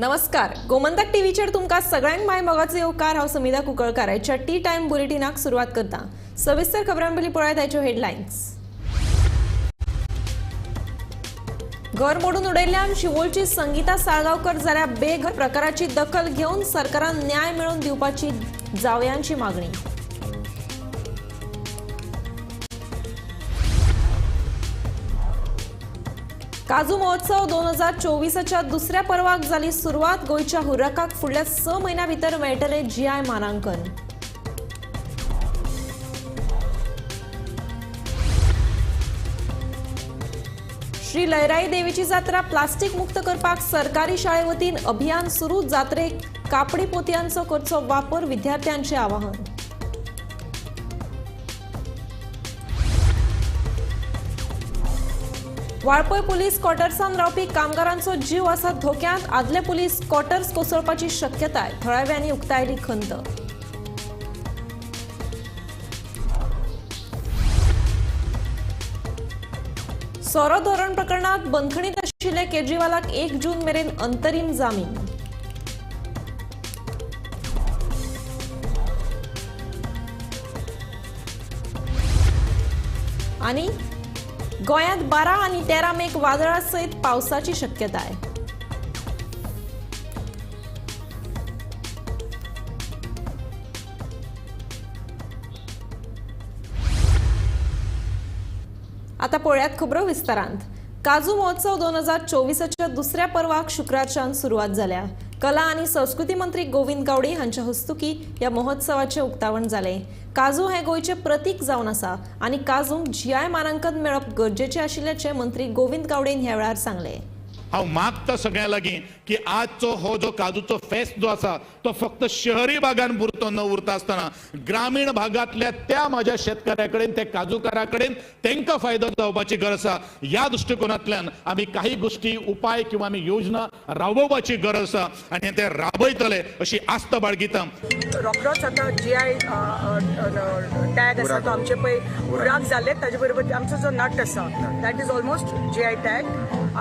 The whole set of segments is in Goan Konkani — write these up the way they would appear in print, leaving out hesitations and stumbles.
नमस्कार, गोमंतक टीव्हीचेर तुमकां सगळ्यांक माय मोगाचो येवकार. हांव समिधा कुंकळकार. आयच्या टी टायम बुलेटिनाक सुरवात करता. सविस्तर खबरां पयलीं पळयात आयच्यो हेडलायन्स. घर मोडून उडयल्ल्यान शिवोलची संगीता साळगांवकर जाल्या बेघर. प्रकाराची दखल घेवन सरकारान न्याय मेळोवन दिवपाची जावयांची मागणी. काजू महोत्सव 2024च्या दुसऱ्या पर्वाक जाली सुरवात. गोंयच्या हुर्राकाक फुडल्या 6 म्हयन्यां भितर मेळटले जीआय मानांकन. श्री लयराई देवीची जात्रा प्लास्टीक मुक्त करपाक सरकारी शाळे वतीन अभियान सुरू. जात्रेक कापडी पोतयांचो करचो वापर, विद्यार्थ्यांचे आवाहन. वाळपय पुलीस क्वॉर्टर्सान रावपी कामगारांचो जीव आसा धोक्यांत. आदले पुलीस क्वॉर्टर्स कोसळपाची शक्यताय, थळाव्यांनी उक्तायली खंत. सोरो धोरण प्रकरणात बंदखणीत आशिल्ले केजरीवालाक 1 जून मेरेन अंतरीम जामीन. आनी गोंयांत 12 आनी 13 मेक वादळा सयत पावसाची शक्यताय. आता पळयात खबरो विस्तारांत. काजू महोत्सव 2024च्या दुसऱ्या पर्वाक शुक्रारच्यान सुरवात जाल्या. कला आनी संस्कृती मंत्री गोविंद गावडे हांच्या हस्तुकी ह्या महोत्सवाचें उक्तावण जालें. काजू हें गोंयचें प्रतीक जावन आसा आनी काजूंक जीआय मानांकन मेळप गरजेचें आशिल्ल्याचें मंत्री गोविंद गावडेन ह्या वेळार सांगलें. हांव मागता सगळ्यां लागीं की आजचो हो जो काजूचो फेस्त जो आसा तो फक्त शहरी भागान पुरतो न उरता आसतना ग्रामीण भागांतल्या त्या म्हाज्या शेतकऱ्या कडेन, त्या काजूकारा कडेन तांकां फायदो जावपाची गरज आसा. ह्या दृश्टिकोनांतल्यान आमी काही गोश्टी उपाय किंवा आमी योजना राबोवपाची गरज आसा आनी ते राबयतले अशी आस्त बाळगिता. रोखडोच आतां जीआय टॅग आसा तो आमचे पळय हुर्राक जाले. ताजे बरोबर आमचो जो नट आसा, that is almost GI tag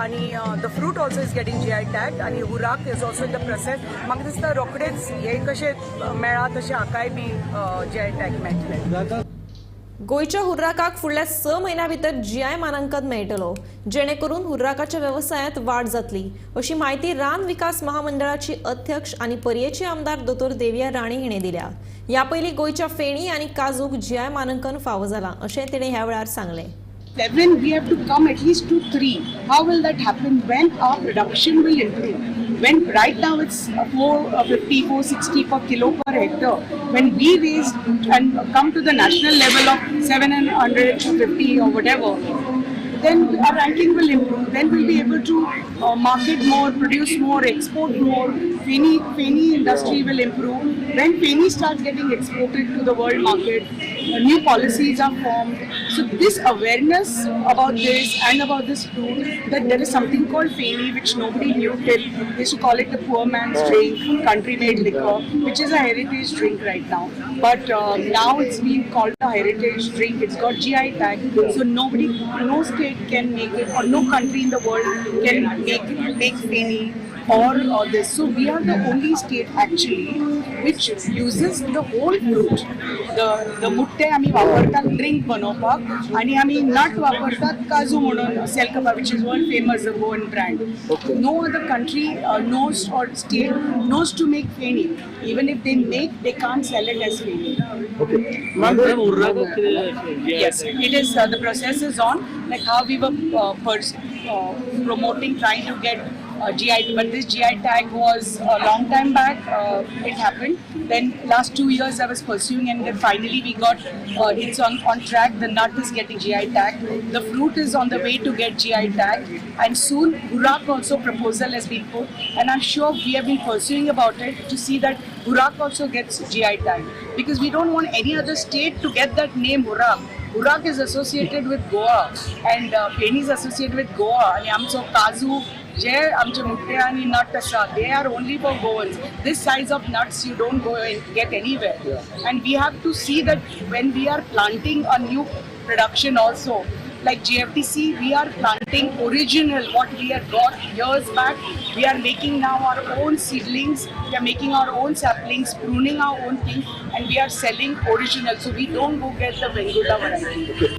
आनी the fruit also is getting GI tag आनी हुर्राक is also in the process. म्हाका दिसता रोखडेच हे कशें मेळ्ळा तशें हाकाय बी जीआय टॅग मेळटलें. गोंयच्या हुर्राकाक फुडल्या 6 म्हयन्यां भितर जीआय मानांकन मेळटलो, जेणे करून हुर्राकाच्या वेवसायांत वाड जातली, अशी म्हायती रान विकास महामंडळाची अध्यक्ष आनी पर्येची आमदार दोतोर देविया राणे हिणें दिल्या. ह्या पयलीं गोंयच्या फेणी आनी काजूक जीआय मानांकन फावो जालां, अशें तिणें ह्या वेळार सांगलें. 7, we have to come at least to 3. How will that happen? When our production will improve. When right now it's 450, 460 per kilo per hectare. When we raise and come to the national level of 750 or whatever, then our ranking will improve. Then we'll be able to market more, produce more, export more. Feni industry will improve. When Feni starts getting exported to the world market, new policies are formed. So this awareness about this and about this fruit, that there is something called Feni which nobody knew till they used to call it the poor man's drink, country-made liquor, which is a heritage drink right now. But now it's been called a heritage drink. It's got GI tag, so nobody, no state can make it, or no country in the world can make Feni or this. So we are the only state actually which uses the whole fruit. The मुट्टे आमी वापरतात ड्रिंक बनोवपाक आनी आमी नट वापरतात काजू म्हणून सेल करपाक, which is world famous, the Goan brand. No other country knows or state knows to make feni. Even if they make, they can't sell it as feni. Yes, it is. The process is on. Like how we were promoting, trying to get GI, but this GI tag was a long time back. It happened. Then last 2 years I was pursuing, and then finally we got. It's on track. The nut is getting GI tag. The fruit is on the way to get GI tag, and soon Hurak also proposal has been put, and I'm sure we have been pursuing about it to see that Hurak also gets GI tag, because we don't want any other state to get that name Hurak. Hurak is associated with Goa and Feni is associated with Goa. आणि आमचो काजू जे आमचे मुट्टे आनी नट आसा, they are only for Goans. This size of nuts you don't go and get anywhere. And we have to see that when we are planting a new production also, Like GFDC, we are planting original what we had got years back. We are making now our own seedlings, we are making our own saplings, pruning our own thing, and we are selling original. So we don't go get the Vengurla variety.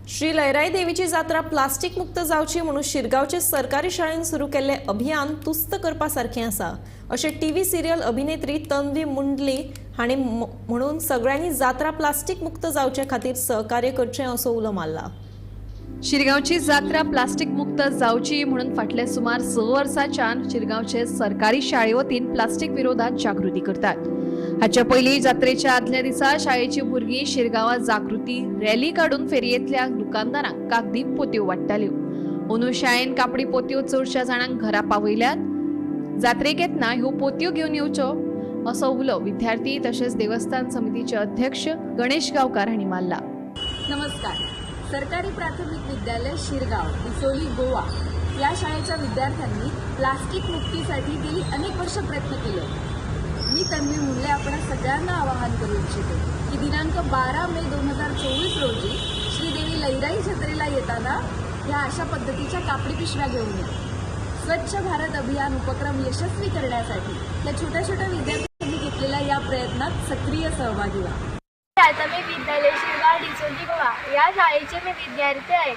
Shri Lairai देवीची जात्रा प्लास्टीक मुक्त जावची म्हणून शिरगांवचे सरकारी शाळेन सुरू केल्लें अभियान तुस्त करपा सारकें आसा अशें टीव्ही सिरियल अभिनेत्री तन्वी मुंडली हांणी म्हणून सगळ्यांनी जात्रा प्लास्टीक मुक्त जावचे खातीर सहकार्य करचें असो उलो मारला. शिरगांवची जात्रा प्लास्टीक मुक्त जावची म्हणून फाटल्या सुमार 6 वर्सांच्यान शिरगांवचे सरकारी शाळे वतीन प्लास्टीक विरोधात जागृती करतात. हाच्या पयलीं जात्रेच्या आदल्या दिसा शाळेची भुरगीं शिरगांवां जागृती रॅली काडून फेरयेंतल्या दुकानदारांक कागदी पोतयो वांट्टाल्यो. अंदू शाळेन कापडी पोतयो चडश्या जाणांक घरा पावयल्यात. जात्रेक येतना ह्यो पोतयो घेवन येवच्यो असो उलो विद्यार्थी तशेंच देवस्थान समितीचे अध्यक्ष गणेश गांवकार हांणी मारला. नमस्कार. सरकारी प्राथमिक विद्यालय शिरगाव, डिचोली, गोवा या शाळेच्या विद्यार्थ्यांनी प्लास्टिक मुक्तीसाठी गेली अनेक वर्ष प्रयत्न केले. मी तन्वी मुंडले आपण सगळ्यांना आवाहन करू इच्छिते की दिनांक 12 मे 2024 रोजी श्रीदेवी लैराई जत्रेला येताना ह्या अशा पद्धतीच्या कापडी पिशव्या घेऊन या. स्वच्छ भारत अभियान उपक्रम यशस्वी करण्यासाठी या छोट्या छोट्या विद्यार्थ्यांनी घेतलेल्या या प्रयत्नात सक्रिय सहभागी व्हा. प्राथमिक विद्यालय शिरगाव, डिचोली, गोवा या शाळेचे मी विद्यार्थी आहे.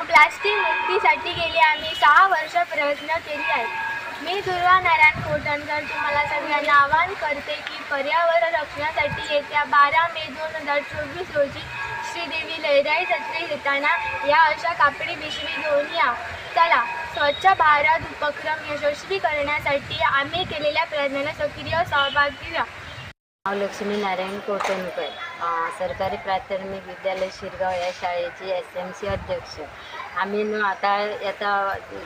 प्लास्टिक मुक्तीसाठी गेली आम्ही 6 वर्ष प्रयत्न केले आहेत. मी दुर्वा नारायण कोटणकर तुम्हाला सगळ्यांना आवाहन करते की पर्यावरण रक्षणासाठी येत्या 12 मे 2024 रोजी श्रीदेवी लैराई जत्रेत येताना या अशा कापडी पिशवी घेऊन या. चला, स्वच्छ भारत उपक्रम यशस्वी करण्यासाठी आम्ही केलेल्या प्रयत्नांना सक्रिय सहभागी व्हा. नाव लक्ष्मी नारायण कोटणकर, सरकारी प्राथमिक विद्यालय शिरगाव ह्या शाळेची SMC अध्यक्ष. आमी न्हू आतां येता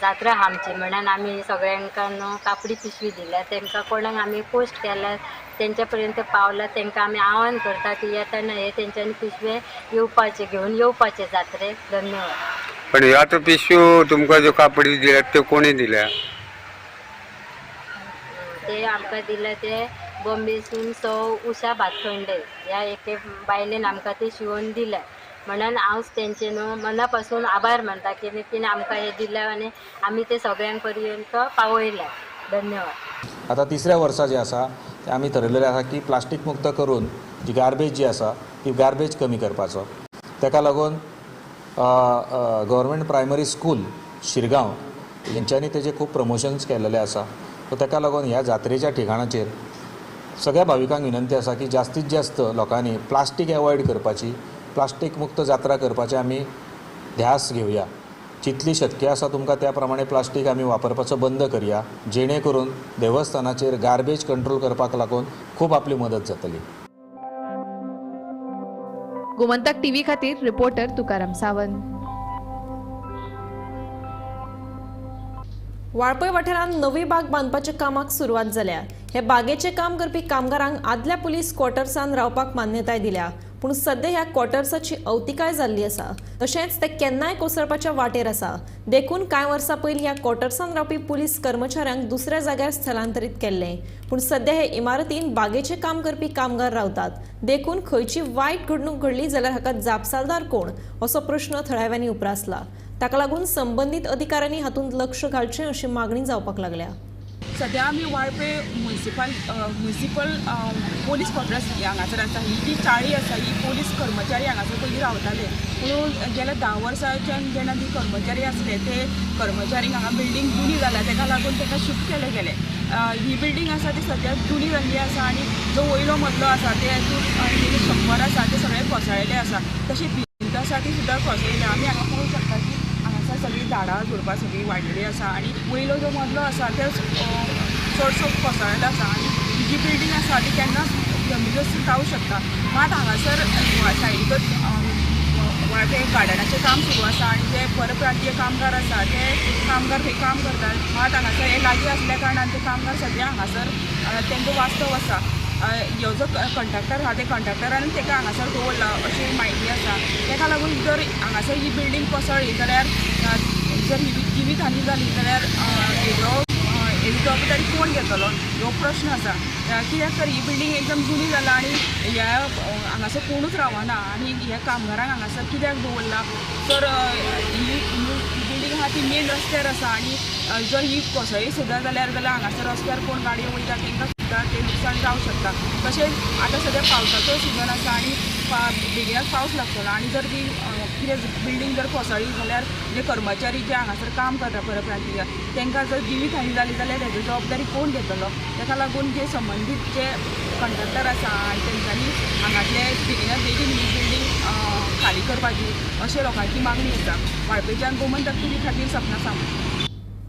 जात्रा आहा आमची म्हणून आमी सगळ्यांका न्हू कापडी पिशवी दिल्या. तांकां कोणाक आमी पोस्ट केल्या तेंच्या पर्यंत पावला. तांकां आमी आव्हान करता की येताना हे तेंच्यांनी पिशवे येवपाचे घेवन येवपाचे जात्रेक. धन्यवाद. पण ह्यो आतां पिशव्यो तुमकां ज्यो कापडी दिल्यात त्यो कोणी दिल्या? ते आमकां दिल्या ते बॉम्बेसून सौ उषा भातखंडे ह्या एके बायलेन आमकां ते शिवोन दिल्या. म्हणून हांव तेंचे न्हू मना पासून आभार मानता की तिणें आमकां हें दिलें आनी आमी ते सगळ्यांक पर्यंत पावयल्या. धन्यवाद. आतां तिसऱ्या वर्सा जें आसा तें आमी थरयलेलें आसा की प्लास्टीक मुक्त करून जी गार्बेज जी आसा ती गार्बेज कमी करपाचो. ताका लागून गव्हर्मेंट प्रायमरी स्कूल शिरगांव हेंच्यांनी तेजे खूब प्रमोशन्स केल्लेले आसा. सो ताका लागून ह्या जात्रेच्या ठिकाणाचेर सगळ्या भाविकांक विनंती आसा की जास्तीत जास्त लोकांनी प्लास्टीक एवॉयड करपाची, प्लास्टीक मुक्त जात्रा करपाची आमी ध्यास घेवया. जितली शक्य आसा तुमकां त्या प्रमाणे प्लास्टीक आमी वापरपाचो बंद करया, जेणे करून देवस्थानाचेर गार्बेज कंट्रोल करपाक लागून खूब आपली मदत जातली. गोमंतक टीव्ही खातीर रिपोर्टर तुकाराम सावंत. वाळपय वाठारांत नवी बाग बांदपाच्या कामाक सुरवात जाल्या. हे बागेचें काम करपी कामगारांक आदल्या पुलीस क्वॉर्टर्सान रावपाक मान्यताय दिल्या, पूण सद्या ह्या क्वॉर्टर्साची अवतिकाय जाल्ली आसा. तशेंच ते केन्नाय कोसळपाच्या वाटेर आसा. देखून कांय वर्सां पयलीं ह्या क्वॉर्टर्सान रावपी पुलीस कर्मचाऱ्यांक दुसऱ्या जाग्यार स्थलांतरीत केल्लें, पूण सद्या हे इमारतीन बागेचें काम करपी कामगार रावतात. देखून खंयची वायट घडणूक घडली जाल्यार हाका जापसालदार कोण असो प्रश्न थळाव्यांनी उप्रासला. ताका लागून संबंदीत अधिकाऱ्यांनी हातूंत लक्ष घालचें अशी मागणी जावपाक लागल्या. सद्या आमी वाळपे म्युनिसिपल पोलीस क्वॉर्टर्स हांगासर आसा. ही जी चाळी आसा ही पोलीस कर्मचारी हांगासर पयलीं रावताले, पूण गेल्या 10 वर्सांच्यान जेन्ना ती कर्मचारी आसले ते कर्मचारींक हांगा बिल्डींग जुनी जाल्या ताका लागून ताका शिफ्ट केले गेले. ही बिल्डींग आसा ती सद्या जुनी जाल्ली आसा आनी जो वयलो मदलो आसा ते तेजे छप्पर आसा ते सगळे कोसळिल्ले आसा, तशी भिंत आसा ती सुद्दां कोसळिल्ली. आमी हांगा पळोवंक शकता की हांगासर सगळीं झाडां झुडपां सगळीं वाडलेली आसा आनी वयलो जो मदलो आसा ते चडसो कोसळिल्लो आसा आनी ही जी बिल्डींग आसा ती केन्नाच जमनीर जावं शकता. मात हांगासर सायडीकच वाळपे गार्डनाचें काम सुरू आसा आनी जे परप्रांतीय कामगार आसा ते कामगार थंय काम करतात. मात हांगासर हे लागीं आसल्या कारणान ते कामगार सद्या हांगासर तेंचो वास्तव आसा. ह्यो जो कंट्राक्टर आहा ते कंट्राक्टरान ताका हांगासर दवरला अशी म्हायती आसा. ताका लागून जर हांगासर ही बिल्डींग कोसळ्ळी जाल्यार जर ही जिवीत हानी जाली जाल्यार हेजो हेजी जबाबदारी कोण घेतलो हो प्रश्न आसा. कित्याक तर ही बिल्डींग एकदम जुनी जाला आनी ह्या हांगासर कोणूच रावना आनी ह्या कामगारांक हांगासर कित्याक दवरला तर ही बिल्डींग आहा ती मेन रस्त्यार आसा आनी जर ही कोसळ्ळी सुद्दां जाल्यार हांगासर रस्त्यार कोण गाडयो वयता तांकां सुद्दां तें लुकसाण जावंक शकता. तशेंच आतां सद्या पावसाचो सिजन आसा आनी बेगिनाच पावस लागतलो आनी जर ती कितें बिल्डींग जर कोसळ्ळी जाल्यार जे कर्मचारी जे हांगासर काम करता परप्रांतीय तांकां जर जिवीत हानी जाली जाल्यार हेजी जबाबदारी कोण घेतलो. ताका लागून जे संबंदीत जे कंडक्टर आसा आनी तेंच्यांनी हांगातले बेगिनात बेगीन ही बिल्डींग खाली करपाची अशें लोकांची मागणी आसा. वाळपेच्यान गोमंतक टीव्ही खातीर सपना सावंत.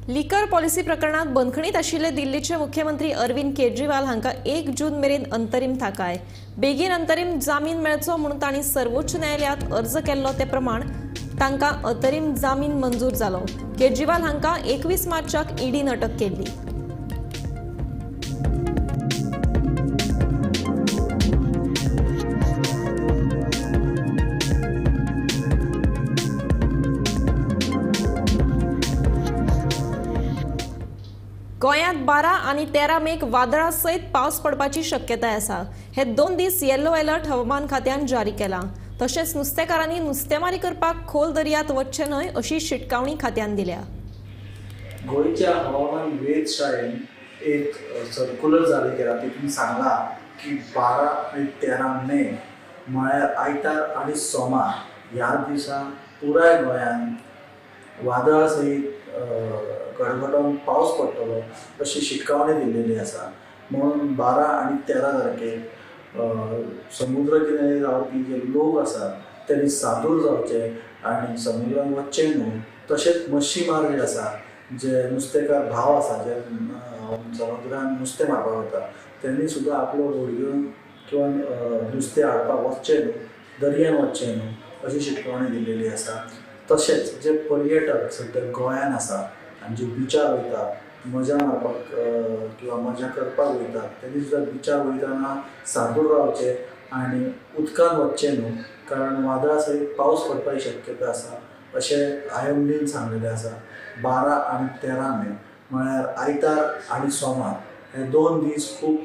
लिकर पॉलिसी प्रकरणात बंदखणीत आशिल्ले दिल्लीचे मुख्यमंत्री अरविंद केजरीवाल हांकां 1 जून मेरेन अंतरीम थाकाय. बेगीन अंतरीम जामीन मेळचो म्हणून तांणी सर्वोच्च न्यायालयात अर्ज केल्लो ते प्रमाण तांकां अंतरीम जामीन मंजूर जालो. केजरीवाल हांकां 21 मार्चाक ईडीन अटक केल्ली. गोंयांत 12 आनी 13 मेक वादळा सयत पावस पडपाची शक्यताय आसा. हे 2 दीस येलो अलर्ट हवामान खात्यान जारी केला. तशेंच नुस्तेकारांनी नुस्तेमारी करपाक खोल दर्यांत वचचें न्हय अशी शिटकावणी खात्यान दिल्या. गोंयच्या हवामान वेधशाळेन एक सर्क्युलर जारी केला. तितून सांगला की 12 आनी 13 मे म्हळ्यार आयतार आनी सोमार ह्या दिसा पुराय गोंयांत वादळा सयत गडगडोन पावस पडटलो अशी शिटकावणी दिल्लेली आसा. म्हणून 12 आनी 13 तारखेक समुद्र किनारे रावपी जे लोक आसात त्यांनी सादूर जावचे आनी समुद्रान वचचें न्हू. तशेंच मच्छीमार जे आसा, जे नुस्तेकार भाव आसा, जे समुद्रान नुस्तें मारपाक वता त्यांनी सुद्दां आपलो होडयो किंवा नुस्तें हाडपाक वचचें न्हू, दर्यान वचचें न्हू अशी शिटकावणी दिल्लेली आसा. तशेंच जे पर्यटक सद्या गोंयान आसा आनी जे बिचार वयता मजा मारपाक किंवा मजा करपाक वयता तेणी सुद्दां बिचार वयतना सादूर रावचें आनी उदकान वचचें न्हू, कारण वादळा सयत पावस पडपाची शक्यता आसा अशें IMDन सांगलेलें आसा. 12 आनी 13 मे म्हळ्यार आयतार आनी सोमार हे 2 दीस खूब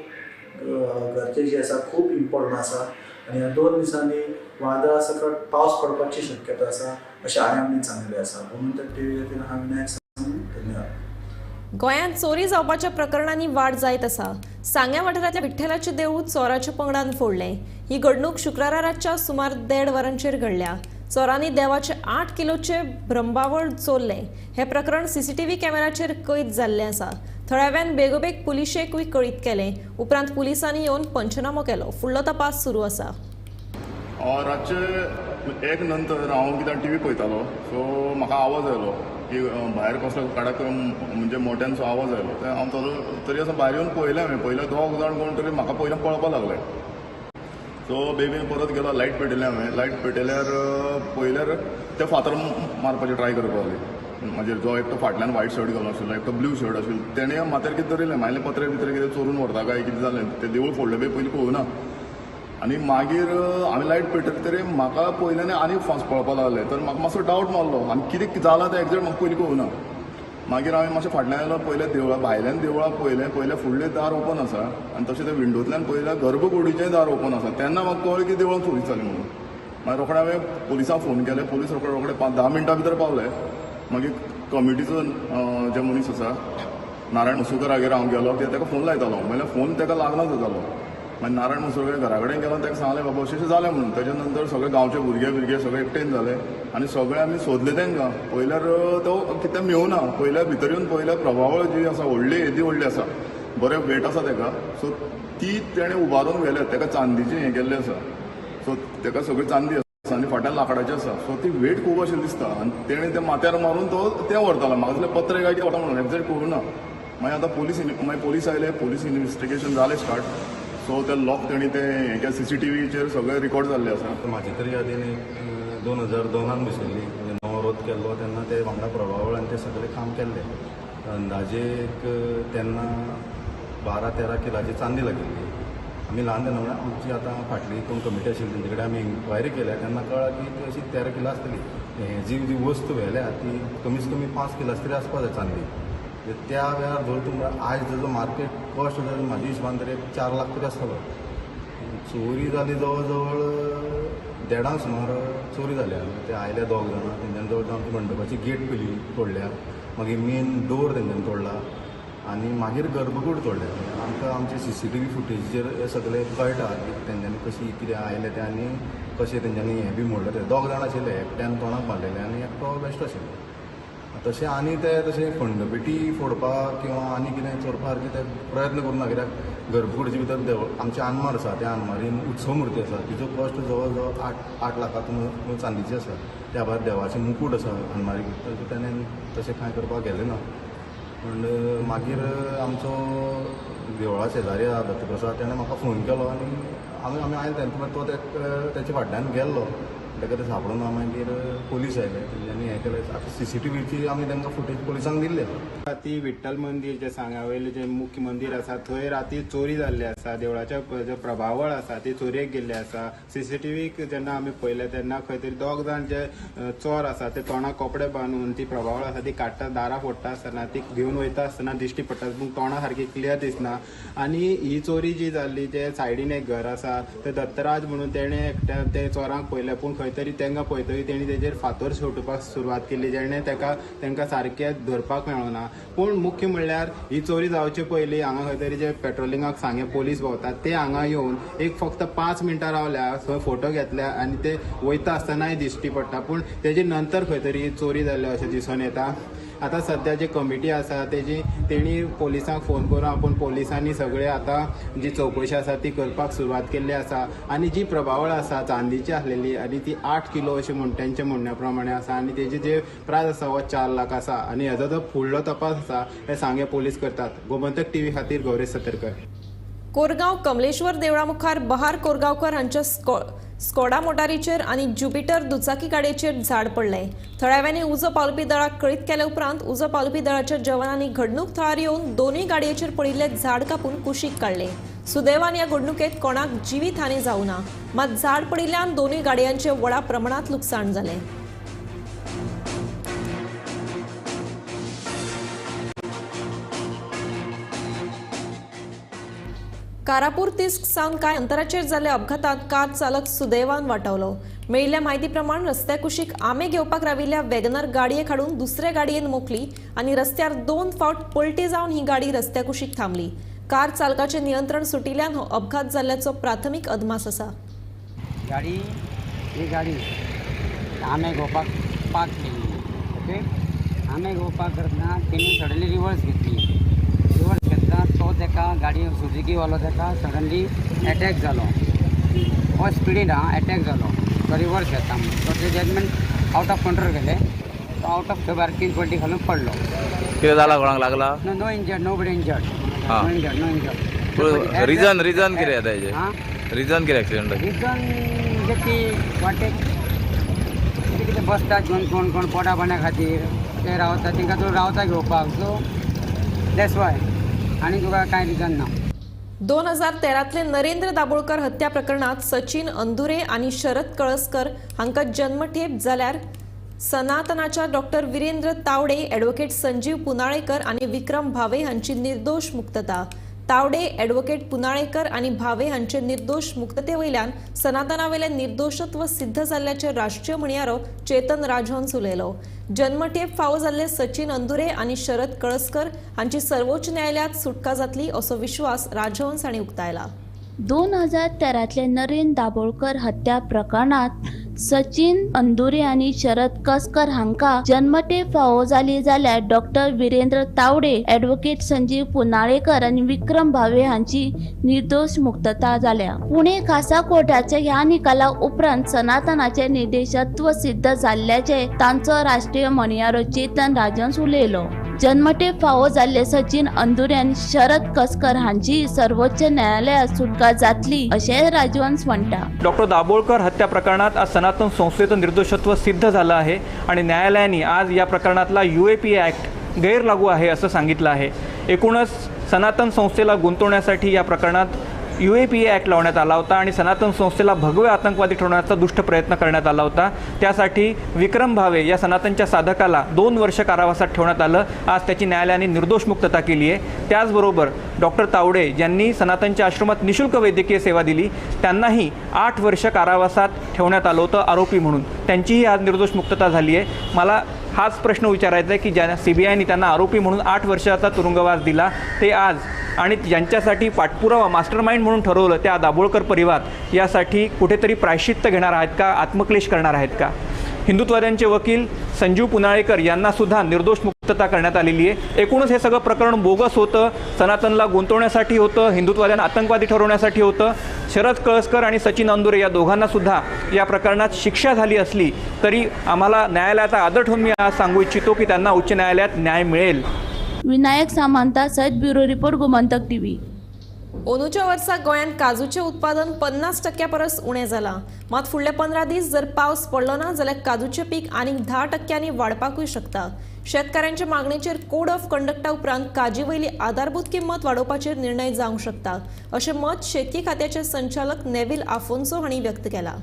गरजेचे आसा, खूब इम्पॉर्टंट आसा आनी ह्या 2 दिसांनी वादळा सकट पावस पडपाची शक्यता आसा अशें IMDन सांगलेलें आसा. गोमंतक टीव्ही खातीर हांव विनायक सावंत. धन्यवाद. गोंयांत चोरी जावपाच्या प्रकरणांनी वाड जायत आसा. सांग्या वाठारांतल्या विठ्ठलाचें देवूळ चोराच्या पंगडान फोडलें. ही घडणूक शुक्रारा रातच्या सुमार 1:30 वरांचेर घडल्या. चोरांनी देवाचे 8 किलोचे ब्रह्मावळ चोरलें. हें प्रकरण सीसीटीव्ही कॅमेराचेर कैद जाल्लें आसा. थळाव्यान बेगोबेग पुलिशेकूय कळीत केलें. उपरांत पुलिसांनी येवन पंचनामो केलो. फुडलो तपास सुरू आसा. रातचे 1 नंतर हांव कित्याक टीव्ही पळयतालो, सो म्हाका आवाज आयलो की भायर कसलो काडाक म्हणजे मोठ्यानसो आवाज आयलो. हांव तरी असो भायर येवन पळयलें. हांवें पयलें 2 जाण कोण तरी म्हाका पयलीं पळोवपाक लागले. सो बेगीन परत गेलो, लायट पेटयलें हांवें. लायट पेटयल्यार पळयल्यार ते फातर मारपाचें ट्राय करपाक लागले. मागीर जो एकटो फाटल्यान व्हायट शर्ट घालून आशिल्लो, एकटो ब्लू शर्ट आशिल्लो, तेणें माथ्यार कितें धरिल्लें. मागीर पत्रे बित्रे कितें चोरून व्हरता काय कितें जालें, तें देवूळ फोडलें बी पयलीं पळोवना. आनी मागीर हांवें लायट पेटयली तरी म्हाका पयल्यान आनी फास्ट पळोवपाक लागलें. तर म्हाका मातसो डावट मारलो आनी कितें जालां तें एग्जॅक्ट म्हाका पयलीं कळुना. मागीर हांवें मातशें फाटल्यान आयलो, पयलें देवळा भायल्यान देवळाक पळयलें, पयलें फुडलें दार ओपन आसा आनी तशें तें विंडोंतल्यान पळयल्यार गर्भकुडीचें दार ओपन आसा. तेन्ना म्हाका कळ्ळें की देवळान चोरी जाली म्हणून. मागीर रोखडे हांवें पुलिसांक फोन केले. पुलीस रोखडे रोखडे 5-10 मिनटां भितर पावले. मागीर कमिटीचो जे मनीस आसा नारायण मसुरकरागेर हांव गेलो, ताका फोन लायतालो. म्हणल्यार फोन ताका लागना जातालो. मागीर नारायण मसुरकर घरा कडेन गेलो, ताका सांगलें बाबा अशें अशें जालें म्हणून. ताच्या नंतर सगळे गांवचे भुरगे बिरगे सगळे एकटेन जाले आनी सगळे आमी सोदले तांकां. पळयल्यार तो कितें मेळुना. पळयल्यार भितर येवन पळयल्यार प्रभावळ जी आसा व्हडली, येदी व्हडली आसा, बरें वेट आसा ताका. सो ती तेणें उबारून व्हेल्या. ताका चांदीचें हें केल्लें आसा, सो ताका सगळी चांदी आसा आनी फाटल्यान लांकडाचें आसा. सो ती वेट खूब अशें दिसता आनी तेणें तें माथ्यार मारून तो तें व्हरतालो. म्हाका दिसलें पत्रे काय कितें व्हरता म्हणून, एग्जॅक्ट कळुना. मागीर आतां पुलीस मागीर पुलीस आयले, पुलीस इन्वेस्टिगेशन जालें स्टार्ट. सो ते लॉक तेणी ते हें सीसीटीव्हीचेर सगळें रिकॉर्ड जाल्लें आसा. म्हाजे तरी यादीन एक 2002 बशिल्ली, म्हणजे नवो रोद केल्लो तेन्ना ते वांगडा प्रभावळ आनी ते सगळें काम केल्लें. अंदाजे एक तेन्ना 12-13 किलाची चांदी लागिल्ली. आमी ल्हान तेन्ना म्हणल्यार आमची आतां फाटली कोण कमिटी आशिल्ली तेंचे कडेन आमी इन्क्वायरी केल्या तेन्ना कळ्ळां की ती अशी 13 किलां आसतली. हें जी जी वस्त व्हेल्या ती कमीत कमी 5 किलां तरी आसपा जाय चांदी. त्या वेळार धर तुमकां आयज ताजो मार्केट कॉस्ट जर म्हाज्या हिशोबान तरी 4 लाख तरी आसतलो. चोरी जाली जवळ जवळ 1.5 सुमार चोरी जाल्या. ते आयले 2 जाणां, तेंच्यांनी जवळ जवळ आमच्या मंडपाची गेट पयली तोडल्या, मागीर मेन डोर तेंच्यांनी तोडला आनी मागीर गर्भकूड तोडल्या. आमकां आमचे CCTV फुटेजीचेर हे सगळें कळटा की तेंच्यांनी कशी कितें आयलें तें आनी कशें तेंच्यांनी हें बी मोडलें. ते 2 जाण आशिल्ले, एकट्यान तोंडाक मारलेलें आनी एकटो बेश्टो आशिल्लो. तशें आनी ते तशें फंडपेटी फोडपाक किंवा आनी कितें चोरपा सारके ते प्रयत्न करूं ना, कित्याक गर्भकुडीचे भितर देवळ आमची आनमार आसा, त्या आनमारीन उत्सव मुर्ती आसा, तिचो कॉस्ट जवळ जवळ 8 लाखां चांदीची आसा. त्या भायर देवाचें मुकूट आसा आनमारीक, तेणें तशें कांय करपाक गेलें ना. पूण मागीर आमचो देवळा शेजारी आसा दत्तप्रसाद, तेणें म्हाका फोन केलो आनी आमी आयले तेन्ना तो तेच्या फाटल्यान गेल्लो, ताका ते सापडून मागीर पोलीस आयले, तेंच्यांनी हें केलें. आतां CCTVची आमी तांकां फुटेज पोलिसांक दिल्ली आसा. राती विठ्ठल मंदीर जें सांग्या वयलें जें मुख्य मंदीर आसा थंय राती चोरी जाल्ली आसा. देवळाच्या जे प्रभावळ आसा ती चोरयेक गेल्ली आसा. CCTVक जेन्ना आमी पळयलें तेन्ना खंय तरी 2 जाण जे चोर आसा ते तोंडाक कपडे बांदून ती प्रभावळ आसा ती काडटा, दारां फोडटा आसतना ती घेवन वयता आसतना दिश्टी पडटा, पूण तोंडा सारकी क्लियर दिसना. आनी ही चोरी जी जाल्ली जे सायडीन एक घर आसा ते दत्तराज म्हणून तेणें एकट्या ते चोरांक पळयलें, पूण खंय तरी तांकां पळयतकीर तेणी तेजेर फातर शेवटुपाक सुरवात केली, जेणे तांकां सारकें धरपाक मेळना. पूण मुख्य म्हणल्यार ही चोरी जावचे पयलीं हांगा खंय तरी जे पेट्रोलिंगाक सांगे पोलीस भोंवतात ते हांगा येवन एक फक्त 5 मिनटां रावल्या, थंय फोटो घेतल्या आनी ते वयता आसतनाय दिश्टी पडटा. पूण तेजे नंतर खंय तरी चोरी जाल्ली अशें दिसून येता. आतां सद्या जी कमिटी आसा तेजी तेणी पोलिसांक फोन करून आपूण पोलिसांनी सगळे आतां जी चवकशी आसा ती करपाक सुरवात केल्ली आसा. आनी जी प्रभावळ आसा चांदीची आसलेली आनी ती 8 किलो अशें म्हण तेंच्या म्हणण्या प्रमाणे आसा आनी तेजी जे प्रायस आसा हो 4 लाख आसा. आनी हेजो जो फुडलो तपास आसा हे सांगे पोलीस करतात. गोमंतक TV खातीर गौरेश सतरकर. कोरगांव कमलेश्वर देवळा मुखार बहार कोरगांवकर हांच्या स्कोडा मोटारीचेर आनी ज्युपिटर दुचाकी गाडयेचेर झाड पडलें. थळाव्यांनी उजो पालोवपी दळाक कळीत केले उपरांत उजो पालोवपी दळाच्या जवानांनी घडणूक थळार येवन दोनूय गाडयेचेर पडिल्लें झाड कापून कुशीक काडलें. सुदैवान ह्या घडणुकेंत कोणाक जिवीत हानी जावं ना, मात झाड पडिल्ल्यान दोनूय गाडयांचें व्हडा प्रमाणांत लुकसाण जालें. कारापूर तिस्क सावन कांय अंतराचेर जाल्ल्या अपघातांत कार चालक सुदैवान वाटावलो. मेळिल्ल्या म्हायती प्रमाण रस्त्या कुशीक आमे घेवपाक राविल्ल्या वॅगनर गाडयेक हाडून दुसरे गाडयेन मोखली आनी रस्त्यार 2 फावट पलटी जावन ही गाडी रस्त्या कुशीक थांबली. कार चालकाचें नियंत्रण सुटिल्ल्यान हो अपघात जाल्ल्याचो प्राथमीक अदमास आसा. गाडी ही गाडी आमे घेवपाक पार्क केल्ली. ओके, आमे घेवपाक करतना तेणी सडनली रिवर्स घेतली. रिवर्स घेतना तो ताका गाडी सुजुकीवालो ताका सडनली एटॅक जालो. हो स्पिडीन हा एटॅक जालो, तो रिवर्स घेता म्हणून तो ते जजमेंट आउट ऑफ कंट्रोल गेले. तो आउट ऑफ थंय बारकीन पलटी घालून पडलो. कितें जाला, कोणाक लागला? No injured, nobody injured. No injured, no injured. Reason reason कितें येता हेजें? रिजन कितें एक्सिडंट? रिजन म्हणजे ती वाटेक कितें कितें बसतात घेवन कोण कोण पोटा पाण्या खातीर ते रावता, तांकां तो रावता घेवपाक, सो that's why. आनी तुका कांय रिजन ना. 2013तले नरेंद्र दाबोळकर हत्या प्रकरणात सचिन अंदुरे आनी शरद कळसकर हांकां जन्मठेप जाल्यार सनातनाच्या डॉक्टर वीरेंद्र तावडे, ॲडव्होकेट संजीव पुनाळेकर आनी विक्रम भावे हांची निर्दोष मुक्तता. तावडे, ॲडव्होकेट पुनाळेकर आनी भावे हांचे निर्दोष मुक्तते वयल्यान सनातनावेलें निर्दोषत्व सिद्ध जाल्ल्याचें राष्ट्रीय म्हणयारो चेतन राजहंस उलयलो. जन्मठेप फावो जाल्ले सचिन अंदुरे आनी शरद कळसकर हांची सर्वोच्च न्यायालयांत सुटका जातली असो विश्वास राजहंस हांणी उक्तायला. 2013तले नरेंद्र दाबोळकर हत्या प्रकरणात सचिन अंदुरे आनी शरद कसकर हांकां जन्मठेप फावो जाली जाल्यार डॉक्टर वीरेंद्र तावडे, ॲडव्होकेट संजीव पुनाळेकर आनी विक्रम भावे हांची निर्दोष मुक्तता जाल्या. पुणे खासा कोर्टाच्या ह्या निकाला उपरांत सनातनाचे निर्देशत्व सिद्ध जाल्ल्याचे तांचो राष्ट्रीय म्हणयारो चेतन राजहंस उलयलो. जन्मठेप फावो जाल्ले सचिन अंदुरे आनी शरद कसकर हांची सर्वोच्च न्यायालयात सुटका जातली अशें राजहंस म्हणटा. डॉक्टर दाभोळकर हत्या प्रकरणात आज सनातन संस्थेचं निर्दोषत्व सिद्ध झालं आहे आणि न्यायालयाने आज या प्रकरणातला UAPA act गैरलागू आहे असं सांगितलं आहे. एकूणच सनातन संस्थेला गुंतवण्यासाठी या प्रकरणात UAPA act लावण्यात आला होता आणि सनातन संस्थेला भगवे आतंकवादी ठरवण्याचा दुष्ट प्रयत्न करण्यात आला होता. त्यासाठी विक्रम भावे या सनातनच्या साधकाला 2 वर्ष कारावासात ठेवण्यात आलं. आज त्याची न्यायालयाने निर्दोष मुक्तता केली आहे. त्याचबरोबर डॉक्टर तावडे ज्यांनी सनातनच्या आश्रमात निशुल्क वैद्यकीय सेवा दिली त्यांनाही 8 वर्ष कारावासात ठेवण्यात आलं होतं आरोपी म्हणून. त्यांचीही आज निर्दोष मुक्तता झाली आहे. मला हाच प्रश्न विचारायचा आहे की ज्या CBIने त्यांना आरोपी म्हणून 8 वर्षाचा तुरुंगवास दिला ते आज आणि ज्यांच्यासाठी पाठपुरावा मास्टरमाइंड म्हणून ठरवलं त्या दाभोळकर परिवार यासाठी कुठेतरी प्रायश्चित्त घेणार आहेत का, आत्मक्लेश करणार आहेत का? हिंदुत्ववाद्यांचे वकील संजीव पुनाळेकर यांनासुद्धा निर्दोष मुक्तता करण्यात आलेली आहे. एकूणच हे सगळं प्रकरण बोगस होतं, सनातनला गुंतवण्यासाठी होतं, हिंदुत्ववाद्यांना आतंकवादी ठरवण्यासाठी होतं. शरद कळसकर आणि सचिन अंदुरे या दोघांनासुद्धा या प्रकरणात शिक्षा झाली असली तरी आम्हाला न्यायालयाचा आदर ठेवून मी आज सांगू इच्छितो की त्यांना उच्च न्यायालयात न्याय मिळेल. विनायक सामंता सहित ब्युरो रिपोर्ट, गोमंतक टीव्ही. ओनूच्या वर्सा गोंयांत काजूचें उत्पादन 50% परस उणें जालां. मात फुडले 15 दीस जर पावस पडलो ना जाल्यार काजूचें पीक आनीक 10% वाडपाकूय शकता. शेतकारांचे मागणेचेर कोड ऑफ कंडक्टा उपरांत काजी वयली आधारभूत किंमत वाडोवपाचेर निर्णय जावंक शकता अशें मत शेतकी खात्याचे संचालक नेव्हिल आफोन्सो हांणी व्यक्त केलां.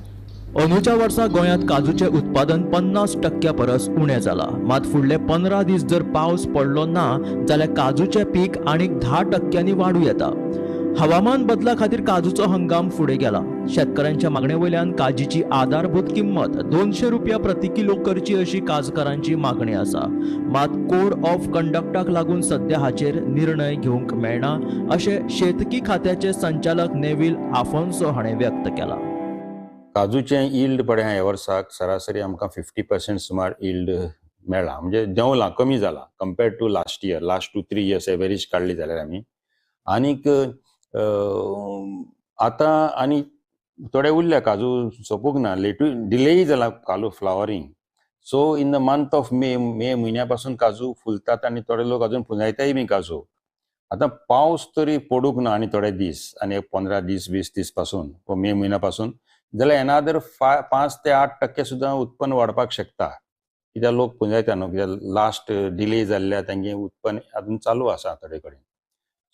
अंदूच्या वर्सा गोंयांत काजूचें उत्पादन 50% परस उणें जालां. मात फुडले 15 दीस जर पावस पडलो ना जाल्यार काजूचें पीक आनीक 10% वाडूं येता. हवामान बदला खातीर काजूचो हंगाम फुडें गेला. शेतकऱ्यांच्या मागणे वयल्यान काजीची आधारभूत किंमत 200 रुपया प्रति किलो करची अशी काजकारांची मागणी आसा. मात कोड ऑफ कंडक्टाक लागून सध्या हाचेर निर्णय घेवंक मेळना अशें शेतकी खात्याचे संचालक नेव्हिल आफोन्सो हाणें व्यक्त केला. काजूचें यील्ड पळय ह्या वर्साक सरासरी आमकां 50% सुमार यील्ड मेळ्ळा, म्हणजे देंवलां, कमी जालां compared to last year. Last 2-3 years average काडली जाल्यार आमी आनीक आतां आनी थोडे उरल्या काजू सोंपूंक ना, लेटूय डिलेय जाला काजू flowering. So in the month of May, May म्हयन्या पासून काजू फुलतात आनी थोडे लोक अजून पुंजायताय बी काजू. आतां पावस तरी पडूंक ना आनी थोडे दीस, आनी 15 दीस 20 दीस पासून मे म्हयन्या पासून जाल्यार एनादर 5 ते 8% सुद्दां उत्पन्न वाडपाक शकता. कित्याक लोक पुंजायता न्हू, कित्याक लास्ट डिले जाल्ल्या तेंगे उत्पन्न अजून चालू आसा थोडे कडेन.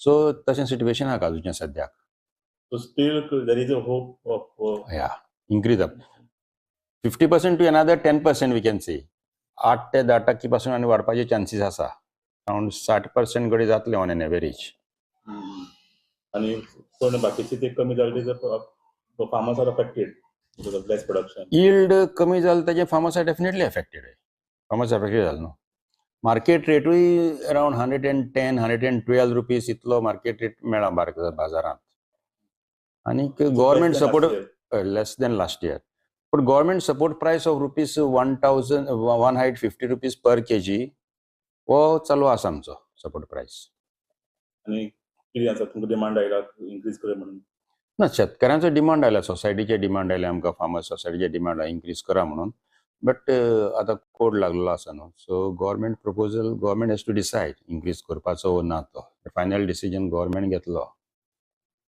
सो तशें सिट्युएशन आहा काजूचें सद्याक. So still there is a hope of yeah increase up 50% to another 10% we can see. 8 ते 10% पासून आनी वाडपाचे चान्सीस आसा. अरावंड 60% कडेन जातले ऑन एन एवरेज. आनी कोण बाकीचे ते कमी जाले ते farmers are affected because of less production. Yield कमी जाले ताजे farmers are definitely affected. Farmers affected जाले न्हू. मार्केट रेटूय अरावंड 110 112 रुपीज इतलो मार्केट रेट मेळ्ळा बाजारांत. आनीक government support less than last year, but government support price of rupees 1150 rupees per KG हो चालू आसा आमचो सपोर्ट प्रायस. आनी कितें आसा तुमकां डिमांड आयला इन्क्रीज कर म्हणून? ना, शेतकऱ्यांचो डिमांड आयला, सोसायटीचे डिमांड आयले आमकां, फार्मर सोसायटीचे डिमांड आयला इन्क्रीज करा म्हणून. बट आतां कोड लागलेलो आसा न्हू, so government proposal, government has to decide increase करपाचो ना तो फायनल डिसिजन गव्हर्मेंट घेतलो.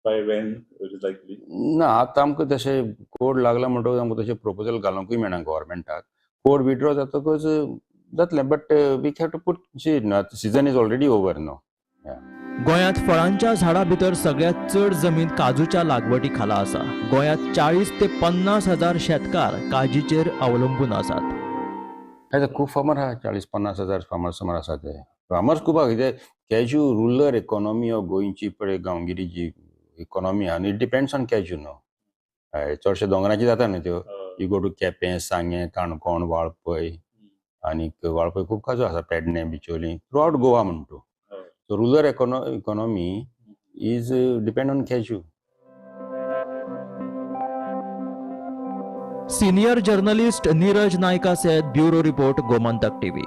By when it is likely? ना, आतां आमकां तशें कोड लागला म्हणटकूच आमकां तशें प्रपोजल घालूंकूय मेळना गव्हर्मेंटाक. कोड विड्रॉ जातकूच जातलें, but we have to put season is already over न्हू. गोंयांत फळांच्या झाडां भितर सगळ्यांत चड जमीन काजूच्या लागवडी खाला आसा. गोंयांत 40 ते 50 हजार शेतकार काजीचेर अवलंबून आसात. खूब फार्मर आहा, 40-50 हजार फार्मर सुमार आसा ते फार्मर्स खूब आहा. कित्याक कॅज्यू रुरल इकॉनॉमी ऑफ गोंयची पळय गांवगिरी जी इकॉनॉमी आहा न्हू, it depends on cashew न्हू. हय, चडशे दोंगराचे जाता न्हू त्यो. You go to Quepem, Sanguem, Canacona, Valpoi, आनीक वाळपय खूब काजू आसा, पेडणे, बिचोली, थ्रू आवट गोवा म्हण तूं. So rural economy is depend on cashew. Senior journalist Neeraj Naika सयत ब्युरो रिपोर्ट, गोमंतक टीव्ही.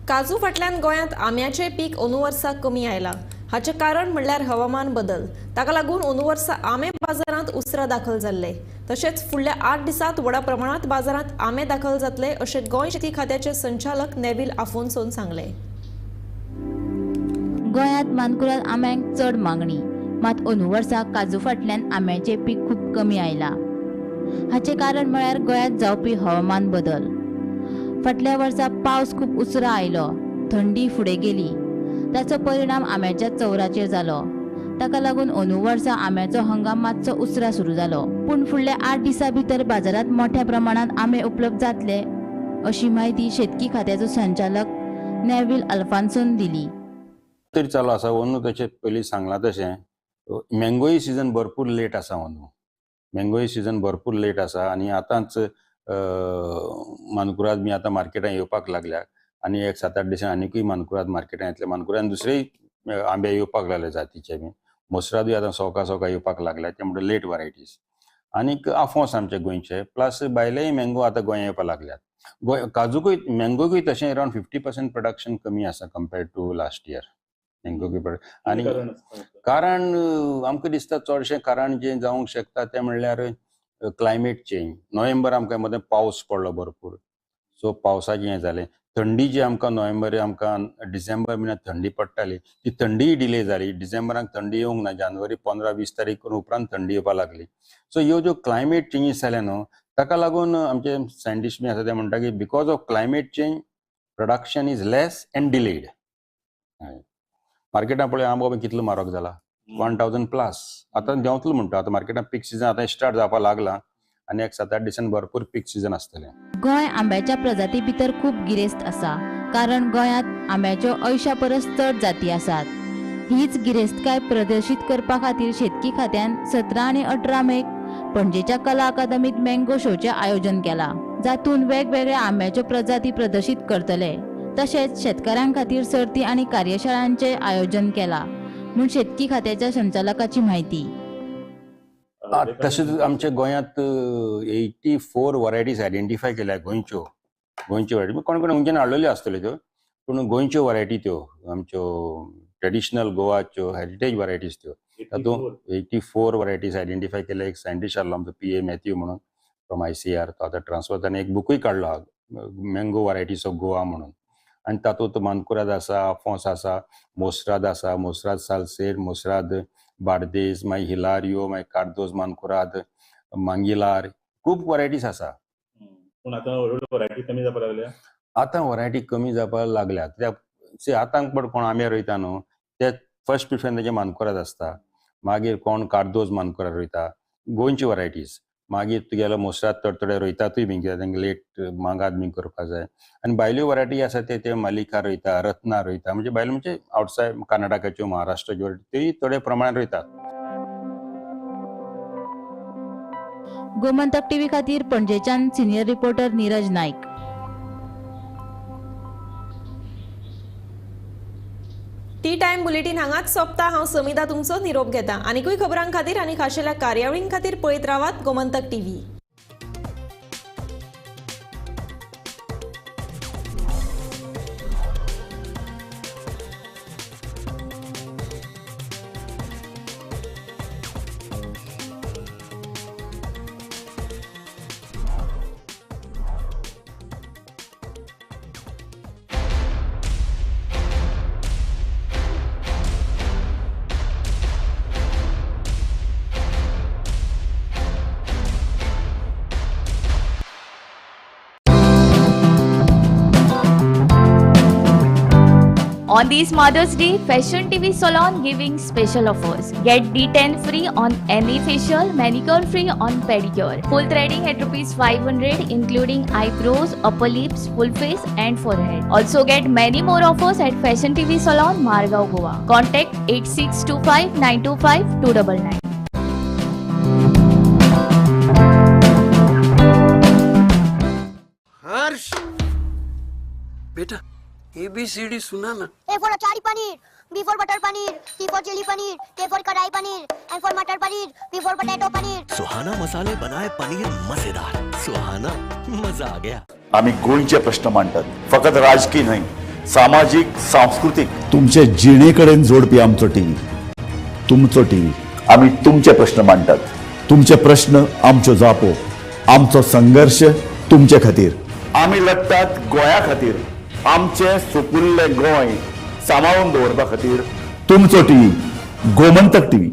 काजू फाटल्यान गोंयांत आंब्याचें पीक अंदू वर्सा कमी आयलां. हाचें कारण म्हणल्यार हवामान बदल. ताका लागून अंदू वर्सा आंबे बाजारांत उसरां दाखल जाल्ले. तशेंच फुडल्या 8 दिसांत व्हडा प्रमाणांत बाजारांत आंबे दाखल जातले अशें गोंय शेती खात्याचे संचालक नेव्हिल आफोन्सोन सांगलें. गोंयांत मानकुराद आंब्यांक चड मागणी, मात अंदू वर्सा काजू फाटल्यान आंब्याचें पीक खूब कमी आयलां. हाचें कारण म्हळ्यार गोंयांत जावपी हवामान बदल. फाटल्या वर्सा पावस खूब उसरां आयलो, थंडी फुडें गेली. ताचो परिणाम आंब्याच्या चवराचेर जालो. ताका लागून अंदू वर्सा आंब्याचो हंगाम मातसो उसरां सुरू जालो. पूण फुडल्या 8 दिसां भितर बाजारांत मोठ्या प्रमाणांत आंबे उपलब्ध जातले अशी म्हायती शेतकी खात्याचो संचालक नेव्हिल अल्फान्सोन दिली. तरी चालू आसा अंदू, तशें पयलीं सांगलां तशें मँगोय सिजन भरपूर लेट आसा अंदू. मँगोय सिजन भरपूर लेट आसा आनी आतांच मानकुराद बी आतां मार्केटान येवपाक लागल्या आनी एक 7-8 दिसान आनिकूय मानकुराद मार्केटान येतले. मानकुराद दुसरेय आंबे येवपाक लागले जातीचे बी, मोसरादूय आतां सोका सोका येवपाक लागल्या, ते म्हणटा लेट वरायटीज. आनीक आफोंस आमचे गोंयचे, प्लस भायलेय मँगो आतां गोंया येवपाक लागल्यात. गोंय काजूकूय मँगोकूय तशें अरावंड 50% प्रोडक्शन कमी आसा कंपेर्ड टू लास्ट इयर मँगोकूय. आनी कारण आमकां दिसता चडशें कारण जें जावंक शकता तें म्हणल्यार क्लायमेट चेंज. नोव्हेंबर आमकां मदें पावस पडलो भरपूर, सो पावसाचें हें जालें. थंडी जी आमकां नोव्हेंबर आमकां डिसेंबर म्हयन्यांत थंडी पडटाली ती थंडीय डिले जाली. डिसेंबराक थंडी येवंक ना, जानेवारी 15-20 तारीख उपरांत थंडी येवपाक लागली. सो ह्यो ज्यो क्लायमेट चेंजीस जाल्या न्हू ताका लागून आमचे सायंटिस्ट बी आसा ते म्हणटा की because of climate change production is less and delayed. मार्केटान पळय आंबो कितलो म्हारग जाला, 1000 प्लस आतां देंवतलो म्हणटा. आतां मार्केटान पीक सिजन आतां स्टार्ट जावपाक लागला आनी एक 7-8 दिसान भरपूर पीक सिजन आसतलें. गोंय आंब्याच्या प्रजाती भितर खूब गिरेस्त आसा, कारण गोंयांत आंब्याच्यो 80 परस चड जाती आसात. हीच गिरेस्तकाय प्रदर्शीत करपा खातीर शेतकी खात्यान 17 आनी 18 मेक पणजेच्या कला अकादमीत मँगो शोचें आयोजन केलां, जातूंत वेगवेगळ्या आंब्याच्यो प्रजाती प्रदर्शीत करतले. तशेंच शेतकारां खातीर सर्ती आनी कार्यशाळांचें आयोजन केलां म्हूण शेतकी खात्याच्या संचालकाची म्हायती. तशेंच आमच्या गोंयांत 84 वरायटीज आयडेंटिफाय केल्या गोंयच्यो. गोंयच्यो वरायटी कोण कोण खंयच्यान हाडलेल्यो आसतल्यो त्यो, पूण गोंयच्यो वरायटी त्यो आमच्यो ट्रेडिशनल गोवाच्यो हेरिटेज वरायटीज त्यो, तातूंत 84 वरायटीज आयडेंटिफाय केल्या. एक सायंटिस्ट आहलो आमचो PA Matthew म्हणून फ्रॉम ICR, तो आतां ट्रान्सफर ताणें एक बुकूय काडलो आहा मँगो वरायटीज ऑफ गोवा म्हणून. आनी तातूंत मानकुराद आसा, आफोंस आसा, मोसराद आसा, मोसराद सालसेर, मोसराद बार्देस, मागीर हिलारियो, मागीर कार्दोज मानकुराद, मांगिलार, खूब वरायटीज आसा. पूण आतां हळूहळू वरायटी कमी जावपाक लागल्या. आतां वरायटी कमी जावपाक लागल्या कित्याक आतां पण कोण आंबे रोयता न्हू ते फर्स्ट प्रिफरन्स तेजे मानकुराद आसता, मागीर कोण कार्दोज मानकुराद रोयता, गोंयची वरायटीज. मागीर तुगेलो मोसराद थोडे थोडे रोयतातूय बी कित्याक तांकां लेट मागात बी करपाक जाय. आनी भायल्यो वरायटी आसा ते मालिका रोयता, रत्ना रोयता, म्हणजे भायल्यो म्हणजे आवटसायड कर्नाटकाच्यो, महाराष्ट्राच्यो वरायटी त्योय थोडे प्रमाणान रोयतात. गोमंतक टीव्ही खातीर पणजेच्यान senior reporter Neeraj Naik. Tea time bulletin हांगाच सोंपता. हांव समिता तुमचो निरोप घेता. आनीकूय खबरां खातीर आनी खाशेल्या कार्यावळीं खातीर पळयत रावात Gomantak TV. On this Mother's Day, Fashion TV Salon giving special offers. Get D10 free on any facial, manicure free on pedicure. Full threading at ₹500 including eyebrows, upper lips, full face and forehead. Also get many more offers at Fashion TV Salon, Margao, Goa. Contact 8625 925 299. हर्ष बेटा ABCD सुना ना। A for achari paneer, B for butter paneer, C for chilli paneer, K for kadai paneer, M for matar paneer, P for potato paneer. Suhana मसाले बनाए पनीर मजेदार, सुहाना मजा आ गया। आम्ही गोंयचे प्रश्न मांडतात, फकत राजकीय न्हय, सामाजीक, सांस्कृतीक, तुमचे जिणेकडेन जोडपी आमचो टीव्ही, तुमचो टीव्ही। आम्ही तुमचे प्रश्न मांडतात, तुमचे प्रश्न आमच्यो जापो, आमचो संघर्ष तुमचे खातीर। आम्ही लढतात गोंया खातीर, आमचे सुपुल्ले गोंय सांबाळून दवरपा खातीर। तुमचो टीव्ही, गोमंतक टीव्ही।